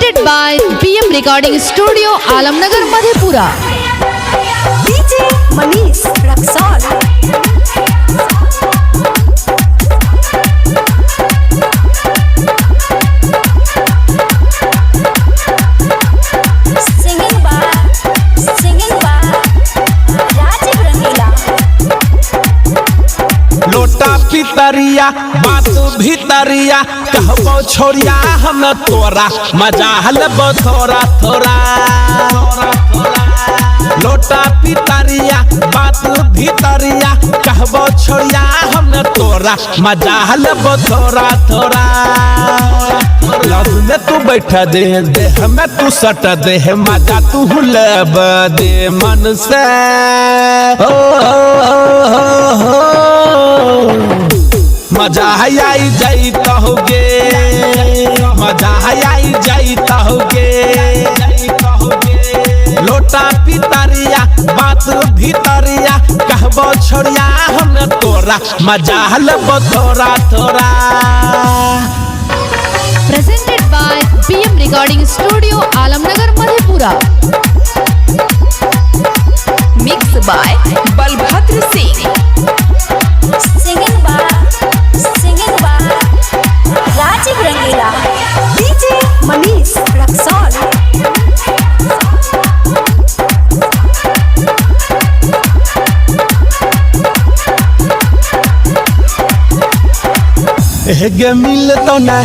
Presented by PM Recording Studio, Alamnagar, Madhepura. DJ Manish Raxaul. Singing by Rajiv Rangila. लोटा पितरिया बात भीतरिया कहबो छोरिया हम तोरा मजा लेबो थोड़ा थोड़ा। लोटा पितरिया बात भीतरिया कहबो छोरिया हम तोरा मजा लेबो थोड़ा थोड़ा। लव में तू बैठ दे देह में तू सट दे मजा तू लेब दे मन से। ओ, ओ, ओ, ओ, मजा आई जाई तहोगे, मजा आई जाई तहोगे। लोटा पितरिया बात भीतरिया कहबो छोरिया हम तोरा मजा लेबो थोड़ा थोड़ा। Presented by PM Recording Studio, Alamnagar, Madhepura. Mix by Balbhadra Singh. Singing by Rajiv Rangila. DJ Manish Raxaul. हेगे मिलतो ना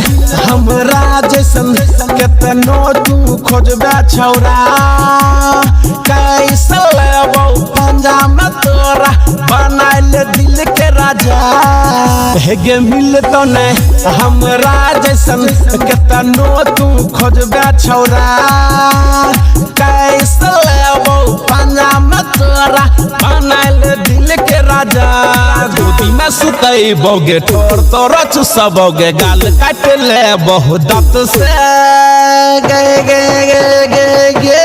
हमरा जैसन केतनो तू खोजबे छौरा। कैसे लेबो पंजा में तोरा बनाइल दिल के राजा। हेगे मिलतो ना हमरा जैसन केतनो तू खोजबे छौरा। कैसे लेबो पंजा में तोरा बनाइल दिल के राजा। गोदी में सुतैबोगे ठोर तोरा चुसबोगे गाल काट ले बहुत दांत से। गे गे गे गे गे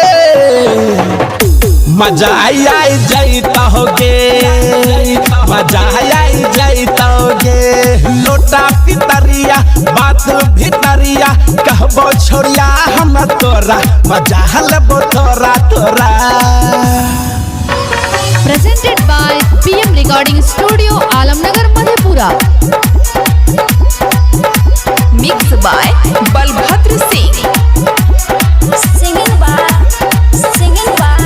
मजा आई जाई तहोगे, मजा आई जाई तहोगे। लोटा पितरिया बात भीतरिया कहबो छोरिया हम तोरा मजा लेबो थोड़ा थोड़ा। Presented by PM Recording Studio, Alamnagar, Madhepura. Mix by Balbhadra Singh. Singing by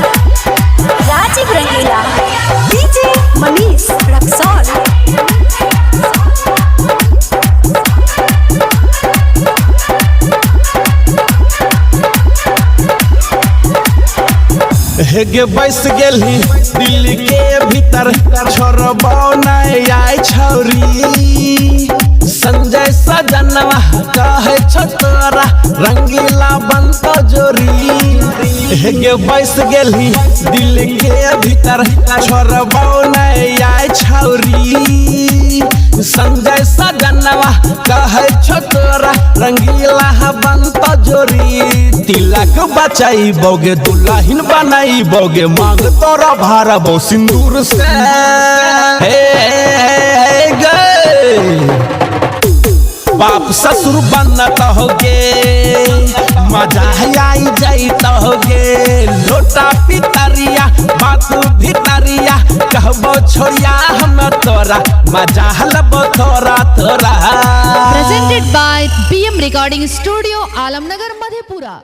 Rajiv Rangila. DJ Manish Raxaul. हेगे बस गेली दिल के भीतर छोड़बो नहीं आई छौरी। संजय सजनवा कहे छौ तोरा रंगीला बनतो जोरी। हेगे बस गेली दिल के भीतर छोड़बो नहीं आई छौरी। संजय सजनवा कहे छौ तोरा रंगीला बनतो जोरी। तिलक बचाई बोगे दुल्हन बनाई बोगे मांग तोरा भारबो सिंदूर से। हे गे बाप ससुर बनत होगे मजा आई जाई तहोगे। लोटा पितरिया बात भीतरिया कहबो छोरिया हम तोरा मजा लेबो थोड़ा थोड़ा। Presented by PM Recording Studio, Alamnagar, Madhepura.